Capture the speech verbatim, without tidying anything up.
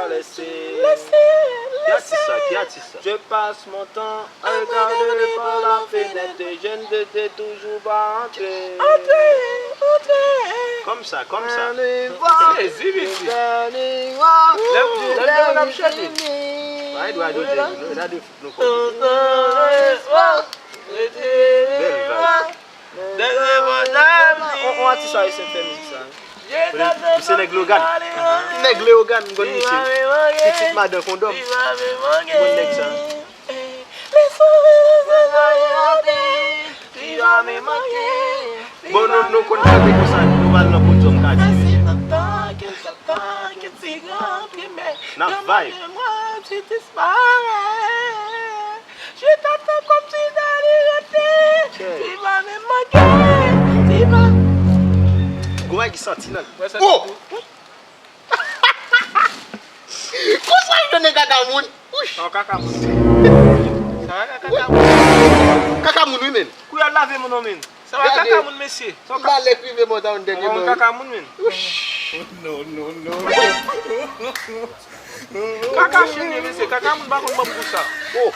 Ki atis sa? Ki atis sa? Je passe mon temps à regarder par la fenêtre, je ne te toujours pas entrer. Kòmsa, kòmsa. Sezi, mesye. Lè, lè, lè, n ap chante. Ay, dwa de, dwa de, dwa de, nou fò. Bèl vibe. On, on atis ayisyen k fè mizik sa. Misye nèg Logan. Nèg Leogan, m konn misye. Pitit madan kondòm. M konn nèg sa. Bon, nou, nou konn chante konsa, nou pral nan podyòm katye, mesye. N ap vibe. Je t'attends comme tu dois le rete. Tu vas me manquer. Tu vas. Gwo bagay ki santi nan. Oh! Konsa yo jwenn kaka moun. Wouch! Sa w kaka moun. Sa w kaka moun. Kaka moun wi menm. Kou y al lave moun non menm. Sa w kaka moun mesye. Sa w kaka. Malè k rive mò ta yon dènye mò. Kaka moun menm. Wouch! Non, non, non. Kaka chen ye mesye, kaka moun pa konn banm pou sa. Oh.